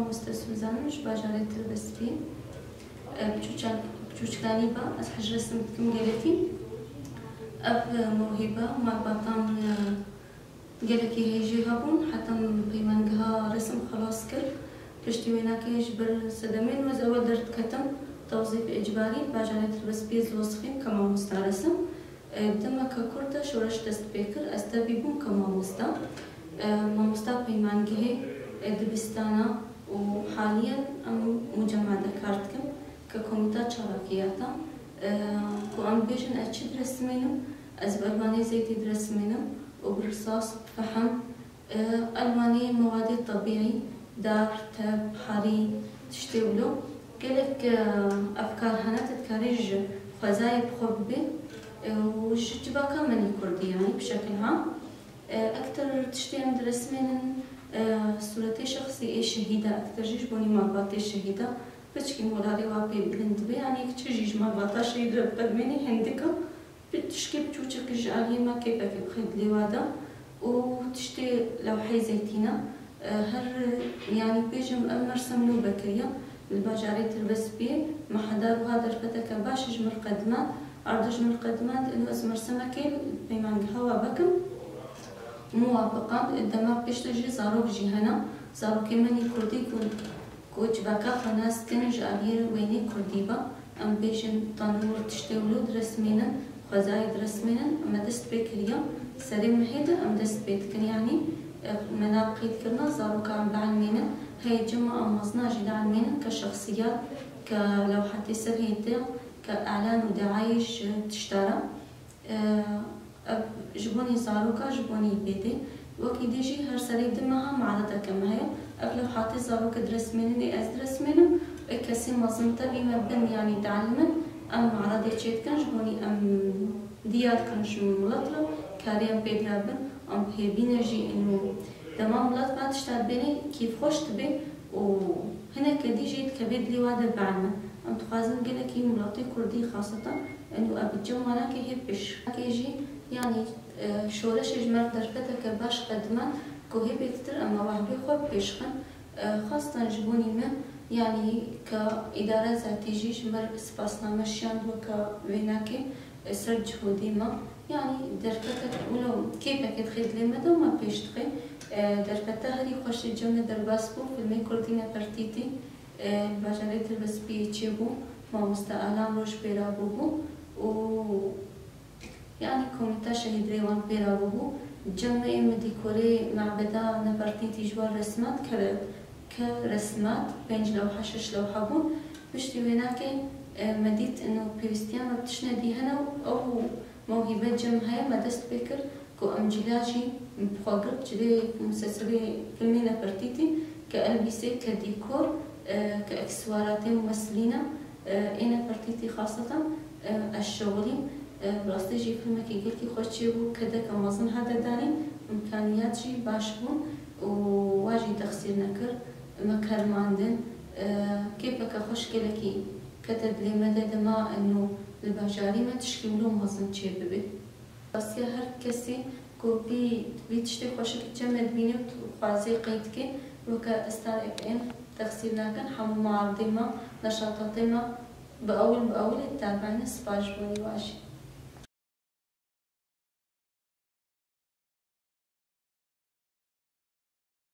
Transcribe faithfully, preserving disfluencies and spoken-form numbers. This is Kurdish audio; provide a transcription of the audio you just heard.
Mamoste Suzan ji bajarê Tirbespî. E, piçûçak-, piçûçkanî ba, ez hej resim dikim gelekî. Ev, e, mewhîbe malbatan, e, gelekî hêjî hebûn, heta min peymangeha resim xelas kir. Piştî wênakê ji ber sedemên wezî ewil derdiketim, tewzîf ecbarî, bajarê Tirbespiyê zilozixîm ke mamosta resim. E, demeke kurt de şoreş dest pê kir, ez tevî bûm ke mamosta. E, mamosta peymangehê, e, dibistana û haliyen em mucemede kar dikim ke komîta çalakiyata. E, ku em bêjin ez çi diresimênim, ez bi elwanê zeytî diresimênim û bi risas, bi fehm, e, elwanê mewadê tebîî, dar, tep, herî, tiştê wilo. Gelek, e, efkar hene, tu dikarî ji xwezayê bi xwe bibê, e, û ji civaka me nî kurdî, yanî bi şekil ha. E, ektir tiştê em diresimênin, e, sûretê şexsî ê şehîda, ektir jî ji bo nî malbatê şehîda, piçkî molarê wa pê bilind dibe, yanî çi jî ji malbata şehîd re bi qedmênê hindik e. Bi tişkê biçûçik ji aliyê me kêfekê bi xêdlê wa de û tiştê lewheyê zeytîna, e, her, yanî bêjim ev mersim nû vekiriya li bajarê Tirbespiyê, me heda wiha derfeteke baş ji min qedimand, ardo ji min qedimand, ino ez mersimekê li peymangeha wa vekim. Muwafiqan, dema pêş de jî zarok jî hene, zarokê min î kurdî ku Ku civaka xwe nas dikin ji aliyê wênê kurdî ve, em bêjin tanûr tiştê wilo diresmênin, xwezayê diresmênin, me dest pê kiriya. Serê mehê de em dest pê dikin, yanî, e, me nav qeydkirina zarokan bielmênin, heye cema em mezina jî dielmênin ke şexsiyat, ke lewhatê ser hêdê, ke elan û deayê ji tişta re. Ev ji bonî zaroka, ji bonî bêdê. Wekî dî jî her serê du meha meredeke me heye. Ev lewhatê zaroke diresmêninê ez diresmênim. Ê kesê mezin tevî me bin, yanî dielimin, em meredê çêdikin, ji bonî em diyar dikin ji milet re, karê em pê dirabin, em hêvîne jî ino. Dema milet va tişta dibêne kêfxweş dibe û hineke dî jî dikeve dilê wa de bielme. Em dixwazin gelekî miletê kurdî xaseten, û ev cem wana ke hê pêş. Ke jî, yanî, e, şoreşê ji me re derfeteke baş qedimand ku hê bêhtir em ewahbê xwe pêşxin. E, xaseten ji bonî min, yanî ke îdara zatî jî ji me re spasname şiyand weke wênakê, e, ser cihûdî me. Yanî derfetek wilo kêfeke dixê dilê me de û me pêş dixê. E, derfeta herî xweş ê cem me derbas bû, filmê kurdî Nefertîtî, e, li bajarê Tirbespiyê çêbû, mamoste Alan Roj pêra bûbû û, yanî, komîta şehîd rê wan pêra bûbû. Cem me ê min dîkorê mebeda Nefertîtî ji wan resman kere, ke resmat, pênc lewha, şeş lewha bûn. Piştî wênakê, e, me dît ino pêwîstiya me bi tiştine dî hene û ew mewhîbe cem heye, me dest pê kir ku em cila jî bi xwe girt cilê musesilê filmê Nefertîtî, ke elbîsê, ke dîkor, e, ke eksîwaratê û mesilîna, e, ê Nefertîtî xaseten, e, ez şixulîm. E, bi rastî jî filmekî gelkî xweş çêbû, kedeke mezin hate danîn, îmkaniyat jî baş bûn û wa jî texsîr nekir. Me kermandin, e, kêfeke xweş gelekî kete dilê me de dema eno li bajarî me tişkî wilo mezin çêbibe. Rastiya her kesî ku vî, vî tiştê xweşik cem me dibîne û dixwaze qey dike, weke Star F M texsîr nakin, hemû meardê me, neşatatê me bi ewil bi ewilê ditabîne, spas ji bo nî wa jî.